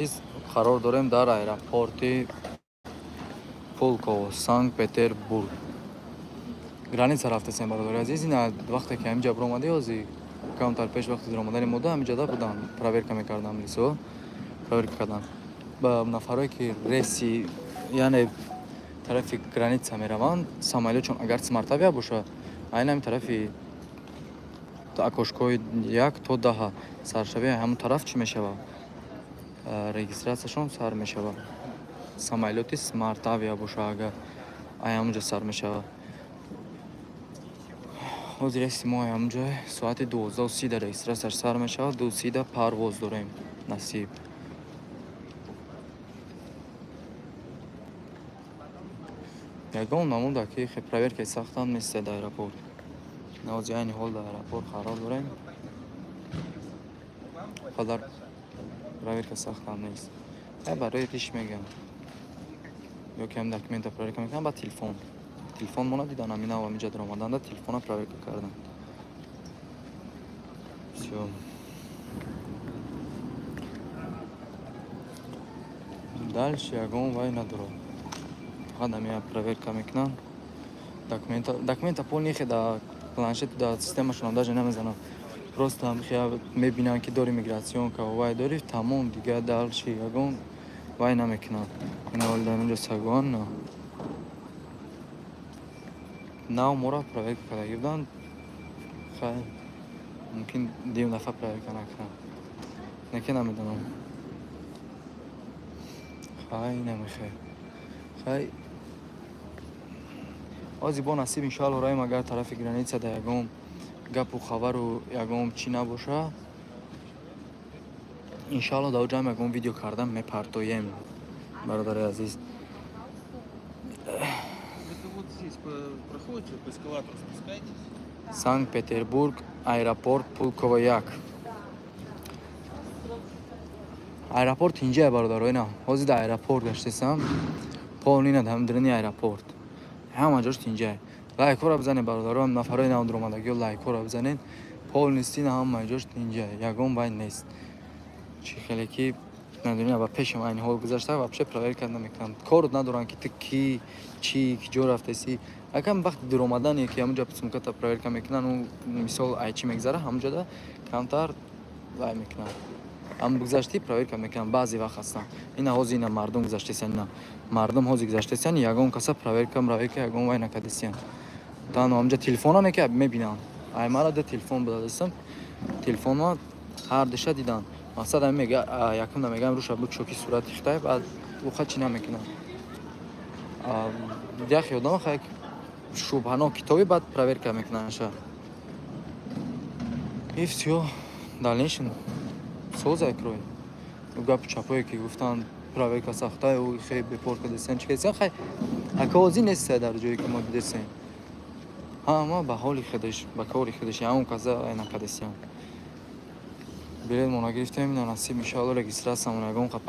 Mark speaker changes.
Speaker 1: Қарор дорем дар аэропорти Пулково, Санкт Петербург. Граница рафтесем, бародари азиз. Ина вақте ки ҳаминҷа биромадӣ, ҳози камтар пеш, вақти даромадани мода ҳаминҷада будан, проверка мекардан, милисо проверка кардан. Ба нафарое ки рейси, яъне тарафи граница мераванд, самолётшон агар Смартавиа боша, айн ҳамин тарафи окошкои 1 то 10 саршавии ҳамон тараф чӣ мешавад, регистрацияшон сар мешавад. Самолёти Смартавиа боша агар, ай ҳамонҷо сар мешавад. Ҳозир рейси мо ҳамонҷо соати 12:30 да регистрацияш сар мешавад, 2:30 да парвоз дорем, насиб. Ягон намуда ки хе проверкаи сахтам нест дар аэропорт. Ҳозир айни ҳол дар аэропорт қарор дорем, қадар проверка сахтам нест. Барои риш мегӯям, ё ки ҳам документа проверка мекунам, ба телефон. Телефон мо надидан, ҳамин нав ҳаминҷа даромаданда телефона проверка кардан. Всё, дальше ягон вай надорад, фақат ҳамин проверка мекунанд документа. Документа полный хе да планшет, да системашонам даже намезанам, просто мебинанд, ки дори миграционка, вай дори, тамом, дига дальше ягон вай намекунанд. Ина ҳоли дар инҷо сагоан нав моро проверка кардагӣ буданд. Хайр, мумкин дим дафъа проверка накунанд, неки намедонам. Хай, намехай, хай, ҳозир бо насиб, иншоалло, раем. Агар тарафи граница да ягон гапу хабару ягон чӣ набоша, иншоалло, дар ҷамъ ягон видео кардан мепартоем, бародари азиз.
Speaker 2: Это вот здесь проходите, по эскалатору спускаетесь.
Speaker 1: Санкт Петербург, аэропорт Пулково 1. Аэропорт инҷае, бародаро. Ина ҳозир дар аэропорт гаштесам, полный ина дар аэропорт ҳама ҷош тинҷае. Лайкҳоро бизанед, бародаро, нафарои нав дуромадагиё, лайкҳоро бизанед. Полностью ина ҳама ҷош тинҷае, ягон вай нест. Чӣ хеле ки надонӣ, ба пешам айни ҳол гузашта, вообще проверка намекунанд, кор надоранд, ки ту кӣ, чӣ, киҷо рафтаси. Акам вақти дуромадане ки ҳамонҷа сумката проверка мекунанд, мисол, ай чӣ мегзара, ҳамонҷода камтар вай мекунанд, ам гузаштӣ проверка мекунанд. Баъзе вақт ҳастанд, ина ҳозир ина мардум гузаштесиян, ина мардум ҳозир гузаштесиян, ягон каса проверка мраверка ягон вай накардесиян. Танҳо ҳамҷа телефонаме ки мебинанд, ай мара да телефон будадастам, телефонма ҳар душа диданд. Мақсад ами мега, якумда мегӯям, руша бикшо, ки сурати хитай, баъд уха чӣ намекунанд. Яхе одама хай шубҳанок китоби, баъд проверка мекунандша, и всё, дальнейшем созай крой. Гапу чапое ки гуфтанд, проверка сахтай, хе бепор кардесен, чӣ кардесен, хай, ака, ҳозир нестай дар ҷое ки мо дидесем, ҳама ба ҳоли худаш, ба кори худаш, ягон каза ай накардесиям. Билет мо нагирифтем, ина насиб, иншоалло, регистрациямон ягон қапас.